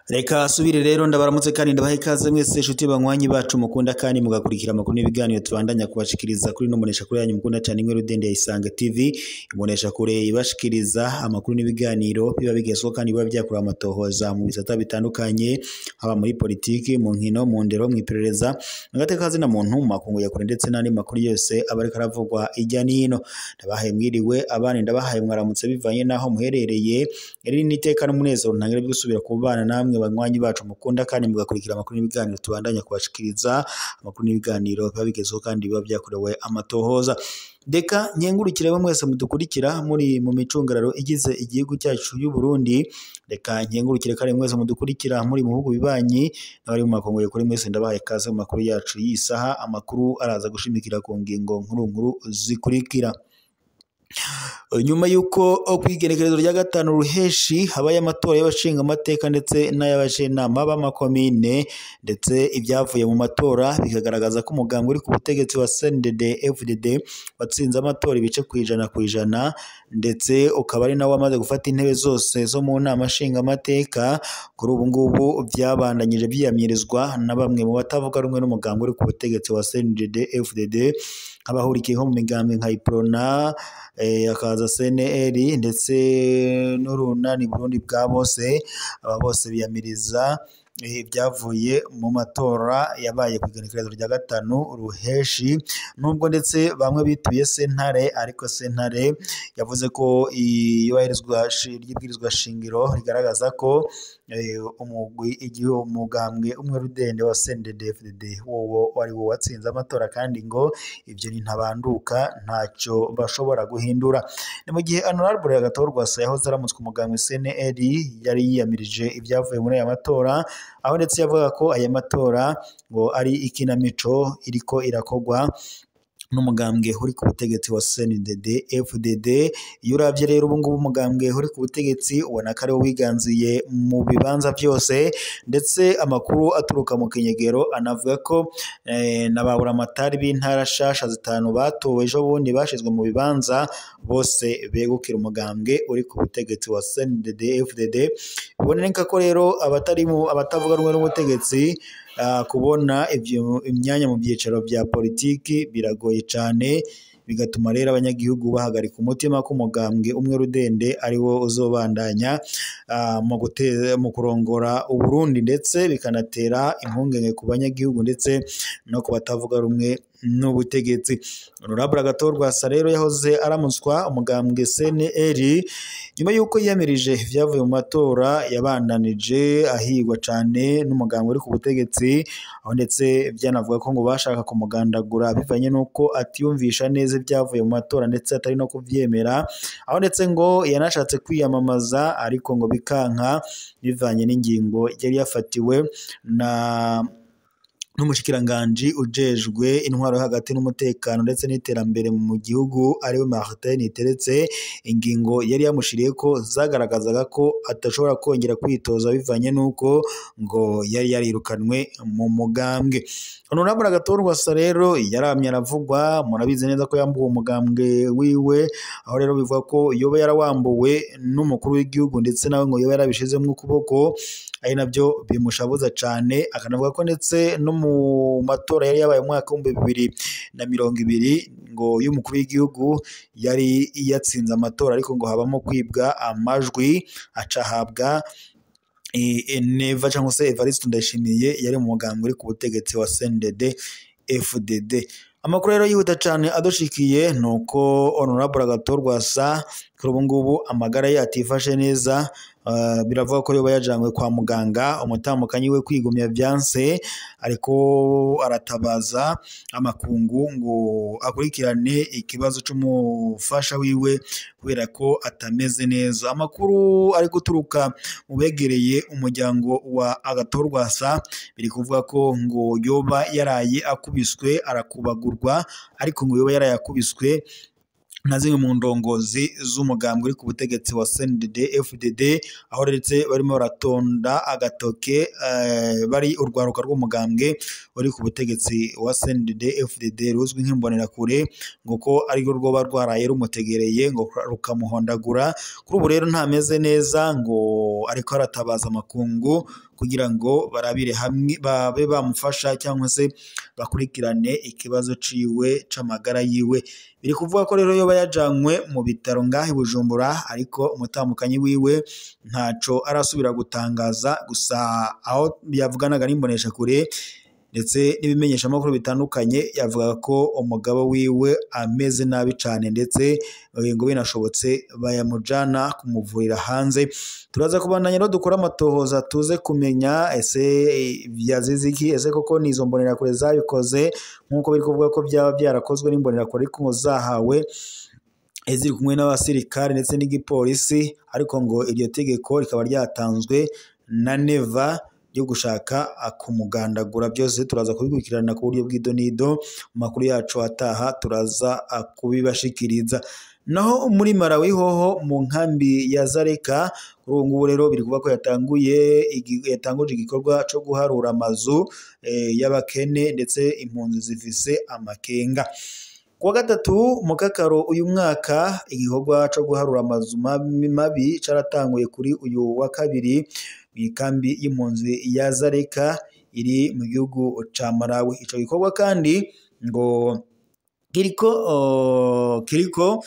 Reka subire rero ndabaramutse kandi ndabaha ikaze mwese inshuti banywanyi bacu mukunda kandi mugakurikira amakuru n'ibiganiro tubandanya kubashikiriza kuri no munesha kure yanyu mukunda cyane imwe rudende ya Isange TV. Imunesha kure ibashikiriza amakuru n'ibiganiro biba bigezweho kandi biba byakura amatohoza mu bisata bitandukanye, haba muri politiki, mu nkino, mu ndero, mu iperereza, agateka na muntu, mu makungu ya kure ndetse n'andi makuru yose aba ariko aravugwa ijya n'ino. Ndabahaye mwiriwe abandi, ndabahaye mwaramutse bivanye naho muherereye. Iri ni iteka n'umunezero ntangire gusubira kubana namwe banywanyi bacu mukunda kandi mugakurikira amakuru n'ibiganiro tubandanya kubashikiriza, amakuru n'ibiganiro biba bigezweho kandi biba byakorewe amatohoza. Deka nkengurukire mwese mudukurikira muri mu micungararo igize igihugu cyacu y'u Burundi. Reka nkengurukire kandi mwese mudukurikira muri mu bihugu bibanyi n'abari mu makungu kuri mwese, ndabahaye ikaze mu makuru yacu y'isaha. Amakuru araza gushimikira ku ngingo nkuru nkuru zikurikira. Nyuma yuko kwigenekerezo rya 5 ruheshi habaye amatora y'abashinga amateka ndetse n'ay'abajenama b'amakomine, ndetse ibyavuye mu matora bikagaragaza ko umugambwe uri ku butegetsi wa CNDD FDD watsinze amatora ibice 100%, ndetse ukaba ari nawe wamaze gufata intebe zose zo mu nama nshinga amateka. Kuri ubu ngubu byabandanyije byiyamirizwa na bamwe mu batavuga rumwe n'umugambwe uri ku butegetsi wa CNDD FDD, abahurikiye mu migambwe nka Iprona, akaza CNL ndetse n'urunani Burundi bwa bose. Aba bose biyamiriza ibyavuye mu matora yabaye ku igenekerezo rya 5 ruheshi, nubwo ndetse bamwe bituye sentare, ariko sentare yavuze ko iyubahirizwa ry'ibwirizwa shingiro rigaragaza ko igihe umugambwe umwe rudende wa CNDD-FDD wowo wari wo watsinze amatora, kandi ngo ibyo ni ntabanduka ntacyo bashobora guhindura. Ni mu gihe Honorable Agathon Rwasa yahoze aramutswe umugambwe CNL yari yiyamirije ibyavuye muri aya matora, aho ndetse yavuga ko aya matora ngo ari ikinamico iriko irakogwa n'umugambwe uri ku butegetsi wa CNDD FDD. Iyo uravye rero ubu ngubu umugambwe uri ku butegetsi ubona ko ariwo wiganziye mu bibanza byose, ndetse amakuru aturuka mu Kinyegero anavuga ko na ba buramatari b'intara shasha 5 batowe ejo bundi bashizwe mu bibanza bose begukira umugambwe uri ku butegetsi wa CNDD FDD. Biboneka ko rero abatari mu abatavuga rumwe n'ubutegetsi kubona imyanya mu byicaro bya politiki biragoye cyane, bigatuma rero abanyagihugu bahagarika umutima ko umugambwe umwe rudende ari wo uzobandanya mu kurongora Uburundi, ndetse bikanatera impungenge ku banyagihugu ndetse no ku batavuga rumwe n'ubutegetsi. Honorable Agathon Rwasa rero yahoze aramutswa umugambwe CNL, nyuma yuko yiyamirije ibyavuye mu matora yabandanije ahigwa cyane n'umugambwe uri ku butegetsi, aho ndetse byanavuga ko ngo bashaka kumugandagura bivanye n'uko atiyumvisha neza ibyavuye mu matora ndetse atari no kubyemera, aho ndetse ngo yanashatse kwiyamamaza ariko ngo bikanka bivanye n'ingingo yari yafatiwe na n'umushikiranganji ujejwe intwaro hagati n'umutekano ndetse n'iterambere mu gihugu ariwe Martin Niteretse. Ingingo yari yamushiriye ko zagaragazaga ko atashobora kongera kwitoza bivanye n'uko ngo yari yarirukanwe mu mugambwe. Honorable Agathon Rwasa rero yaramye aravugwa, murabizi neza ko yambuwe umugambwe wiwe, aho rero bivuga ko yoba yarawambuwe n'umukuru w'igihugu ndetse nawe ngo yoba yarabishizemo ukuboko, ari nabyo bimushabuza cyane. Akanavuga ko ndetse no mu matora yari yabaye mu mwaka wa 2020 ngo y'umukuru w'igihugu yari yatsinze amatora, ariko ngo habamo kwibwa amajwi acahabwa Neva cyangwa se Evariste Ndayishimiye yari mu mugambwe uri ku butegetsi wa CNDD FDD. Amakuru rero yihuta cyane adushikiye nuko Honorable Agathon Rwasa kuri ubu ngubu amagara ye atifashe neza, biravuga ko yoba yajanywe kwa muganga, umutamukanyi we kwigumya byanse, ariko aratabaza amakungu ngo akurikirane ikibazo cy'umufasha wiwe kubera ko atameze neza. Amakuru ari guturuka mu begereye umuryango wa Agathon Rwasa biri kuvuga ko ngo yoba yaraye akubiswe arakubagurwa, ariko ngo yoba yaraye akubiswe na zimwe mu ndongozi z'umugambwe uri ku butegetsi wa CNDD FDD, aho ndetse barimo baratonda agatoke bari urwaruka rw'umugambwe uri ku butegetsi wa CNDD FDD ruzwi nk'imbonerakure, ngo ko arirwo rwoba rwaraye rumutegereye ngo rukamuhondagura. Kuri ubu rero ntameze neza, ngo ariko aratabaza amakungu kugira ngo barabire hamwe babe bamufasha cyangwa se bakurikirane ikibazo ciwe c'amagara yiwe. Biri kuvuga ko rero yoba yajanywe mu bitaro ngahe Bujumbura, ariko umutamukanyi wiwe ntaco arasubira gutangaza. Gusa aho yavuganaga n'imbonesha kure ndetse n'ibimenyeshamakuru bitandukanye, yavuga ko umugabo wiwe ameze nabi cane, ndetse ngo binashobotse bayamujana kumuvurira hanze. Turaza kubandanya rero dukora amatohoza tuze kumenya ese vyazize iki, ese koko nizo mbonerakure zabikoze nk'uko biri kuvuga ko byaba byarakozwe n'imbonerakure ariko ngo zahawe ziri kumwe n'abasirikare ndetse n'igipolisi, ariko ngo iryo tegeko rikaba ryatanzwe na Neva yo gushaka kumugandagura. Byose turaza kubikurikirana ku buryo bw'idonido mu makuru yacu ataha, turaza kubibashikiriza. Naho muri Malawi hoho mu nkambi ya Zareka, kuri ubu ngubu rero biri kuvuga ko yatanguje igikorwa cyo guharura amazu y'abakene ndetse impunzi zifise amakenga. Kuwa gatatu mukakaro uyu mwaka, igikorwa cyo guharura amazu mabi caratanguye kuri uyu wa kabiri mw'ikambi y'impunzi ya Zareka iri mu gihugu ca Malawi. Ico gikorwa kandi ngo kiriko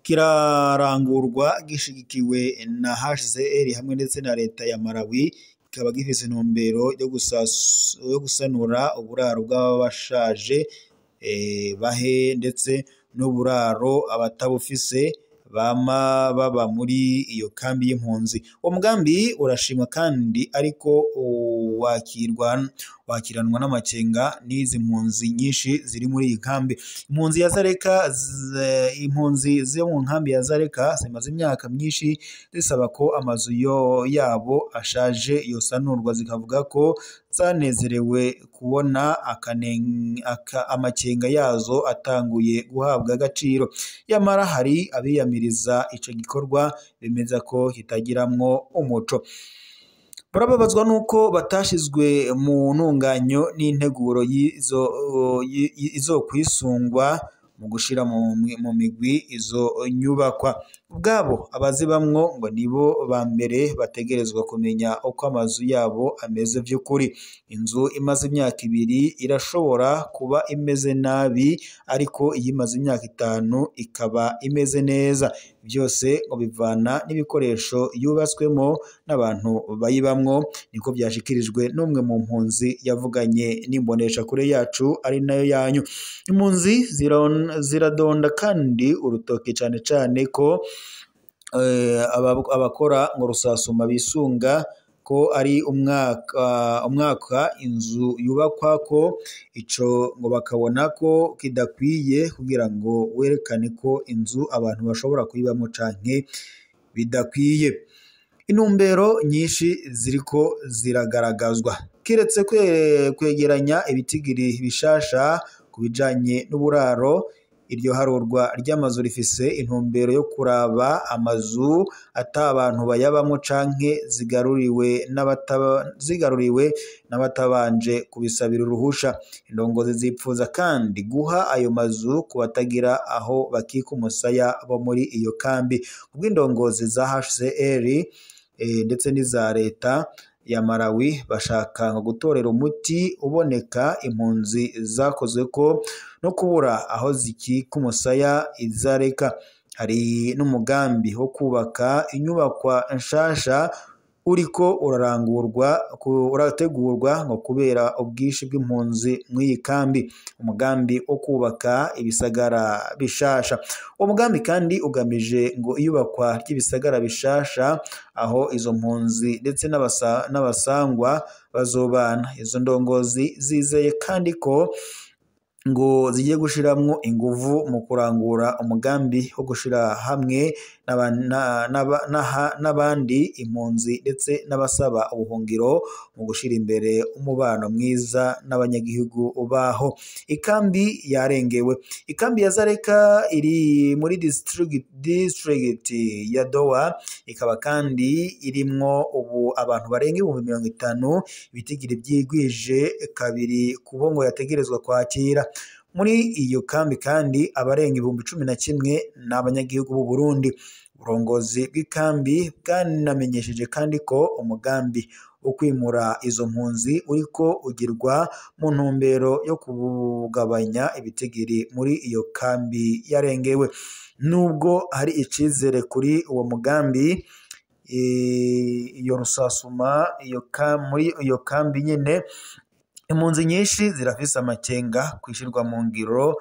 kirarangurwa gishigikiwe na HCR hamwe ndetse na leta ya Malawi, kikaba gifise intumbero yo gusanura uburaro bw'abashaje bahe ndetse n'uburaro abatabufise bama baba muri iyo kambi y'impunzi. Uwo mugambi urashimwa kandi ariko wakiranwa n'amakenga n'izi mpunzi nyinshi ziri muri iyi kambi. Impunzi ya Zareka, impunzi zo mu nkambi ya Zareka zimaze imyaka myinshi zisaba ko amazu yabo ashaje yosanurwa, zikavuga ko zanezerewe kubona amakenga yazo atanguye guhabwa agaciro. Yamara hari abiyamiriza ico gikorwa bemeza ko kitagiramwo umuco. Barababazwa nuko batashizwe mu ntunganyo n'integuro izokwisungwa mu gushira mu migwi izo nyubakwa. Ubwabo abazibamwo ngo nibo ba mbere bategerezwa kumenya uko amazu yabo ameze vy'ukuri. Inzu imaze imyaka 2 irashobora kuba imeze nabi, ariko iyimaze imyaka 5 ikaba imeze neza. Byose ngo bivana n'ibikoresho yubatswemo n'abantu bayibamwo, niko byashikirijwe n'umwe mu mpunzi yavuganye n'imbonesha kure yacu ari nayo yanyu. Impunzi ziradonda kandi urutoke cane cane ko abakora ngo rusasuma bisunga ko ari umwaka inzu yubakwa, ko ico ngo bakabona ko kidakwiye kugira ngo werekane ko inzu abantu bashobora kuyibamo canke bidakwiye. Intumbero nyinshi ziriko ziragaragazwa kiretse kwegeranya ibitigiri bishasha ku bijanye n'uburaro. Iryo harurwa ry'amazu rifise intumbero yo kuraba amazu ata abantu bayabamwo canke zigaruriwe n'abatabanje kubisabira uruhusha. Indongozi zipfuza kandi guha ayo mazu ku batagira aho bakika umusaya bo muri iyo kambi. Kubw'indongozi za HCR ndetse n'iza leta ya Malawi, bashaka ngo gutorera umuti uboneka impunzi zakozwe ko no kubura aho zikika umusaya izareka. Hari n'umugambi wo kubaka inyubakwa nshasha uriko urarangurwa urategurwa ngo kubera ubwinshi bw'impunzi mw'iyi kambi. Umugambi wo kubaka ibisagara bishasha. Uwo mugambi kandi ugamije ngo iyubakwa ry'ibisagara bishasha aho izo mpunzi ndetse n'abasangwa bazobana. Izo ndongozi zizeye kandi ko ngo zigiye gushiramwo inguvu mu kurangura umugambi wo gushira hamwe n'abandi impunzi ndetse n'abasaba ubuhungiro mu gushira imbere umubano mwiza n'abanyagihugu baho. Ikambi yarengewe. Ikambi ya Zareka iri muri district ya Doha, ikaba kandi irimwo ubu abantu barenga 50,000, ibitigiri vyigwije kabiri kubo ngo yategerezwa kwakira. Muri iyo kambi kandi abarenga 11,000 ni abanyagihugu b'u Burundi. Uburongozi bw'ikambi bwanamenyesheje kandi ko umugambi wo kwimura izo mpunzi uriko ugirwa mu ntumbero yo kugabanya ibitigiri muri iyo kambi yarengewe. Nubwo hari icizere kuri uwo mugambi, iyo rusasuma muri iyo kambi nyene, impunzi nyinshi zirafise amakenga kwishirwa mu ngiro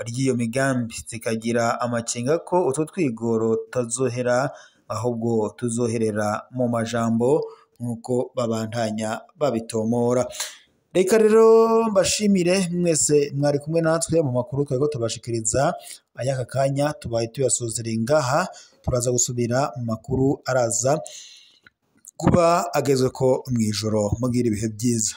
ry'iyo migambi, zikagira amakenga ko utwo twigoro tutazohera ahubwo tuzoherera mu majambo nk'uko babandanya babitomora. Reka rero mbashimire mwese mwari kumwe natwe mu makuru twariko tubashikiriza ay'aka kanya, tubaye tuyasozereye ngaha. Turaza gusubira mu makuru araza kuba agezweko mw'ijoro. Mugira ibihe vyiza.